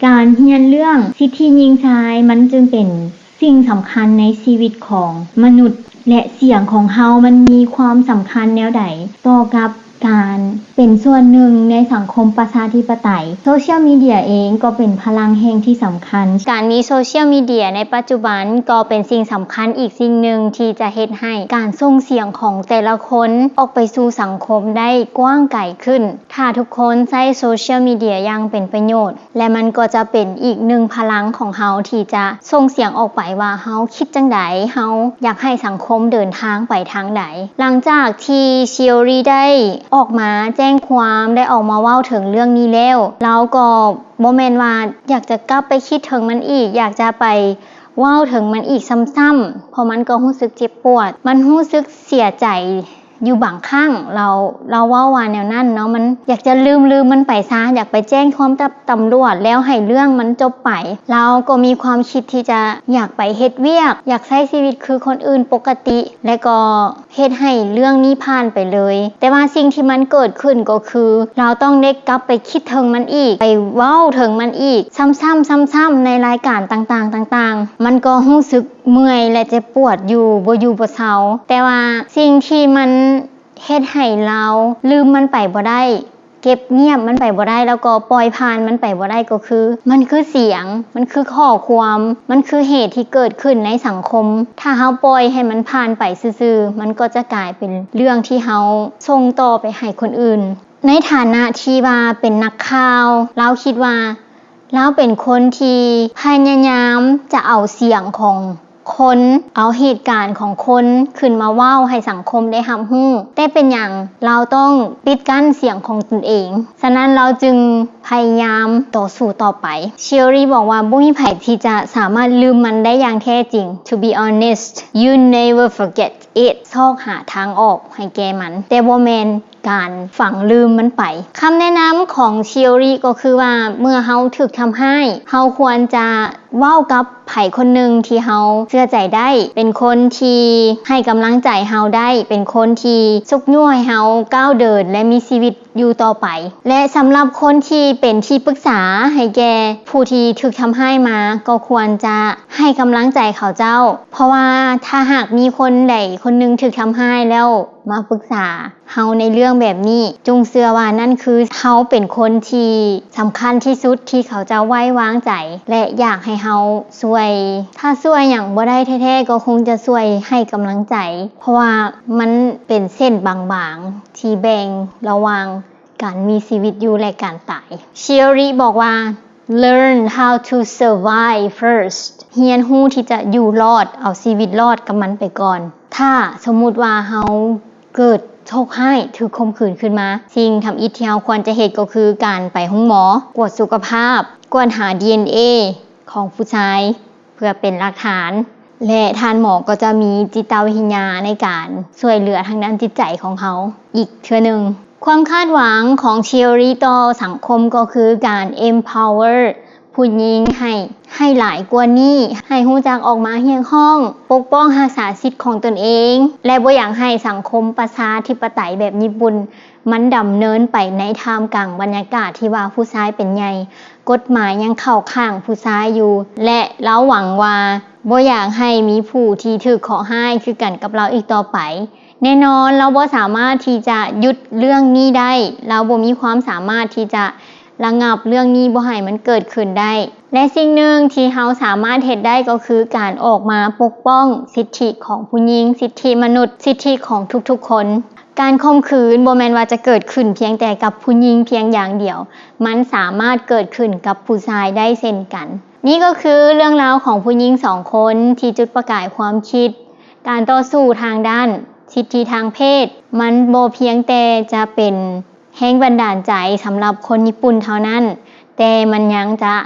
ການຮຽນເລື່ອງສິດທິຍິງຊາຍມັນຈຶ່ງເປັນສິ່ງສຳຄັນໃນຊີວິດຂອງມະນຸດ ແລະ ສຽງຂອງເຮົາມັນມີຄວາມສຳຄັນແນວໃດຕໍ່ກັບການເປັນສ່ວນໜຶ່ງໃນສັງຄົມປະຊາທິປະໄຕ. ໂຊຊຽວມີເດຍເອງກໍເປັນພະລັງແຮງທີ່ສຳຄັນ. ການມີໂຊຊຽວມີເດຍໃນປັດຈຸບັນກໍເປັນສິ່ງສຳຄັນອີກສິ່ງໜຶ່ງທີ່ຈະເຮັດໃຫ້ການສົ່ງສຽງຂອງແຕ່ລະຄົນອອກໄປສູ່ສັງຄົມໄດ້ກວ້າງໄກຂຶ້ນ. ຖ້າທຸກຄົນໃຊ້ໂຊຊຽວມີເດຍຢ່າງເປັນປະໂຫຍດ ແລະ ມັນກໍຈະເປັນອີກໜຶ່ງພະລັງຂອງເຮົາທີ່ຈະສົ່ງສຽງອອກໄປວ່າເຮົາຄິດຈັ່ງໃດ, ເຮົາຢາກໃຫ້ສັງຄົມເດີນທາງໄປທາງໃດ. ຫຼັງຈາກທີ່ຊິໂອຣີໄດ້ອອກມາແຈ້ງຄວາມ, ໄດ້ອອກມາເວົ້າເຖິງເລື່ອງນີ້ແລ້ວ, ລາວກໍບໍ່ແມ່ນວ່າຢາກຈະກັບໄປຄິດເຖິງມັນອີກ, ຢາກຈະໄປເວົ້າເຖິງມັນອີກຊ້ຳໆ, ເພາະມັນກໍຮູ້ສຶກເຈັບປວດ, ມັນຮູ້ສຶກເສຍໃຈ ຢູ່ບາງຄັ້ງລາວ ລາວເວົ້າວ່າແນວນັ້ນເນາະ ມັນຢາກຈະລືມ ລືມມັນໄປຊະ ຢາກໄປແຈ້ງຄວາມກັບຕຳຫຼວດ ແລ້ວໃຫ້ເລື່ອງມັນຈົບໄປ. ລາວກໍມີຄວາມຄິດທີ່ຈະຢາກໄປເຮັດວຽກ ຢາກໃຊ້ຊີວິດຄືຄົນອື່ນປົກກະຕິ ແລະກໍເຮັດໃຫ້ເລື່ອງນີ້ຜ່ານໄປເລີຍ. ແຕ່ວ່າສິ່ງທີ່ມັນເກີດຂຶ້ນກໍຄື ລາວຕ້ອງໄດ້ກັບໄປຄິດເຖິງມັນອີກ ໄປເວົ້າເຖິງມັນອີກ ຊ້ຳໆ ຊ້ຳໆ ໃນລາຍການຕ່າງໆ ຕ່າງໆ. ມັນກໍຮູ້ສຶກເມື່ອຍ ແລະເຈັບປວດຢູ່ ບໍ່ຢູ່ບໍ່ເຊົາ. ແຕ່ວ່າສິ່ງທີ່ມັນເຮັດໃຫ້ລາວລືມມັນໄປບໍ່ໄດ້ ເກັບງຽບມັນໄປບໍ່ໄດ້ ແລ້ວກໍປ່ອຍຜ່ານມັນໄປບໍ່ໄດ້ ກໍຄື ມັນຄືສຽງ ມັນຄືຂໍ້ຄວາມ ມັນຄືເຫດທີ່ເກີດຂຶ້ນໃນສັງຄົມ. ຖ້າເຮົາປ່ອຍໃຫ້ມັນຜ່ານໄປຊື່ໆ ມັນກໍຈະກາຍເປັນເລື່ອງທີ່ເຮົາສົ່ງຕໍ່ໄປໃຫ້ຄົນອື່ນ. ໃນຖານະທີ່ວ່າເປັນນັກຂ່າວ ລາວຄິດວ່າ ລາວເປັນຄົນທີ່ພະຍາຍາມຈະເອົາສຽງຂອງຄົນ ເອົາເຫດການຂອງຄົນຂຶ້ນມາເວົ້າໃຫ້ສັງຄົມໄດ້ຮັບຮູ້, ແຕ່ເປັນຫຍັງລາວຕ້ອງປິດກັ້ນສຽງຂອງຕົນເອງ? ສະນັ້ນລາວຈຶ່ງພະຍາຍາມຕໍ່ສູ້ຕໍ່ໄປ. ຊີໂອຣີບອກວ່າ ບໍ່ມີໃຜທີ່ຈະສາມາດລືມມັນໄດ້ຢ່າງແທ້ຈິງ. To be honest, you never forget it. ຊອກຫາທາງອອກໃຫ້ແກ່ມັນ, ແຕ່ບໍ່ແມ່ນ ການຝັງລືມມັນໄປ. ຄຳແນະນຳຂອງຊີໂອຣີກໍຄືວ່າ ເມື່ອເຮົາຖືກທຳຮ້າຍ, ເຮົາຄວນຈະເວົ້າກັບໃຜຄົນໜຶ່ງທີ່ເຮົາເຊື່ອໃຈໄດ້, ເປັນຄົນທີ່ໃຫ້ກຳລັງໃຈເຮົາໄດ້, ເປັນຄົນທີ່ຊຸກຍູ້ໃຫ້ເຮົາກ້າວເດີນ ແລະ ມີຊີວິດຢູ່ຕໍ່ໄປ. ແລະ ສຳລັບຄົນທີ່ເປັນທີ່ປຶກສາໃຫ້ແກ່ຜູ້ທີ່ຖືກທຳຮ້າຍມາ, ກໍຄວນຈະໃຫ້ກຳລັງໃຈເຂົາເຈົ້າ, ເພາະວ່າຖ້າຫາກມີຄົນໃດຄົນໜຶ່ງຖືກທຳຮ້າຍແລ້ວມາປຶກສາ ເຮົາໃນເລື່ອງແບບນີ້, ຈົ່ງເຊື່ອວ່ານັ້ນຄືເຮົາເປັນຄົນທີ່ສຳຄັນທີ່ສຸດທີ່ເຂົາເຈົ້າໄວ້ວາງໃຈ ແລະ ຢາກໃຫ້ເຮົາຊ່ວຍ. ຖ້າຊ່ວຍຫຍັງບໍ່ໄດ້ແທ້ໆ ກໍຄົງຈະຊ່ວຍໃຫ້ກຳລັງໃຈ, ເພາະວ່າມັນເປັນເສັ້ນບາງໆທີ່ແບ່ງລະຫວ່າງການມີຊີວິດຢູ່ ແລະ ການຕາຍ. ຊີໂອຣີບອກວ່າ Learn how to survive first. ຮຽນຮູ້ທີ່ຈະຢູ່ລອດ, ເອົາຊີວິດລອດກັບມັນໄປກ່ອນ. ຖ້າສົມມຸດວ່າເຮົາເກີດໂຊກຮ້າຍ, ຖືກຂົ່ມຂືນຂຶ້ນມາ, ສິ່ງທຳອິດທີ່ເຮົາຄວນຈະເຮັດກໍຄືການໄປໂຮງໝໍ, ກວດສຸຂະພາບ, ກວດຫາດີເອັນເອຂອງຜູ້ຊາຍ ເພື່ອເປັນຫຼັກຖານ ແລະ ທ່ານໝໍກໍຈະມີຈິດຕະວິທະຍາໃນການຊ່ວຍເຫຼືອທາງດ້ານຈິດໃຈຂອງເຮົາອີກເທື່ອໜຶ່ງ. ຄວາມຄາດຫວັງຂອງຊີໂອຣີຕໍ່ສັງຄົມກໍຄືການ empower ຜູ້ຍິງໃຫ້, ໃຫ້ຫຼາຍກວ່ານີ້, ໃຫ້ຮູ້ຈັກອອກມາຮຽກຮ້ອງ, ປົກປ້ອງຮັກສາສິດຂອງຕົນເອງ ແລະ ບໍ່ຢາກໃຫ້ສັງຄົມປະຊາທິປະໄຕແບບຍີ່ປຸ່ນ ມັນດຳເນີນໄປໃນທ່າມກາງບັນຍາກາດທີ່ວ່າຜູ້ຊາຍເປັນໃຫຍ່, ກົດໝາຍຍັງເຂົ້າຂ້າງຜູ້ຊາຍຢູ່ ແລະ ລາວຫວັງວ່າບໍ່ຢາກໃຫ້ມີຜູ້ທີ່ຖືກເຄາະຮ້າຍຄືກັນກັບລາວອີກຕໍ່ໄປ. ແນ່ນອນ, ລາວບໍ່ສາມາດທີ່ຈະຢຸດເລື່ອງນີ້ໄດ້, ລາວບໍ່ມີຄວາມສາມາດທີ່ຈະລະງັບເລື່ອງນີ້ບໍ່ໃຫ້ມັນເກີດຂຶ້ນໄດ້. ແລະ ສິ່ງໜຶ່ງທີ່ເຮົາສາມາດເຮັດໄດ້ກໍຄືການອອກມາປົກປ້ອງສິດທິຂອງຜູ້ຍິງ, ສິດທິມະນຸດ, ສິດທິຂອງທຸກໆຄົນ. ການຂົ່ມຂືນບໍ່ແມ່ນວ່າຈະເກີດຂຶ້ນພຽງແຕ່ກັບຜູ້ຍິງພຽງຢ່າງດຽວ, ມັນສາມາດເກີດຂຶ້ນກັບຜູ້ຊາຍໄດ້ເຊັ່ນກັນ. ນີ້ກໍຄືເລື່ອງລາວຂອງຜູ້ຍິງສອງຄົນທີ່ຈຸດປະກາຍຄວາມຄິດ, ການຕໍ່ສູ້ທາງດ້ານສິດທິທາງເພດ. ມັນບໍ່ພຽງແຕ່ຈະເປັນແຮງບັນດານໃຈສຳລັບຄົນຍີ່ປຸ່ນເທົ່ານັ້ນ, ແຕ່ມັນຍັງຈະ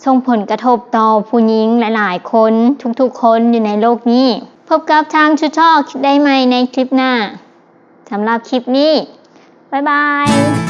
ສົ່ງຜົນກະທົບຕໍ່ຜູ້ຍິງຫຼາຍໆຄົນ, ທຸກໆຄົນຢູ່ໃນໂລກນີ້. ພົບກັບ Time to Talk ໄດ້ໃໝ່ໃນຄລິບໜ້າ. ສຳລັບຄລິບນີ້, ບາຍບາຍ.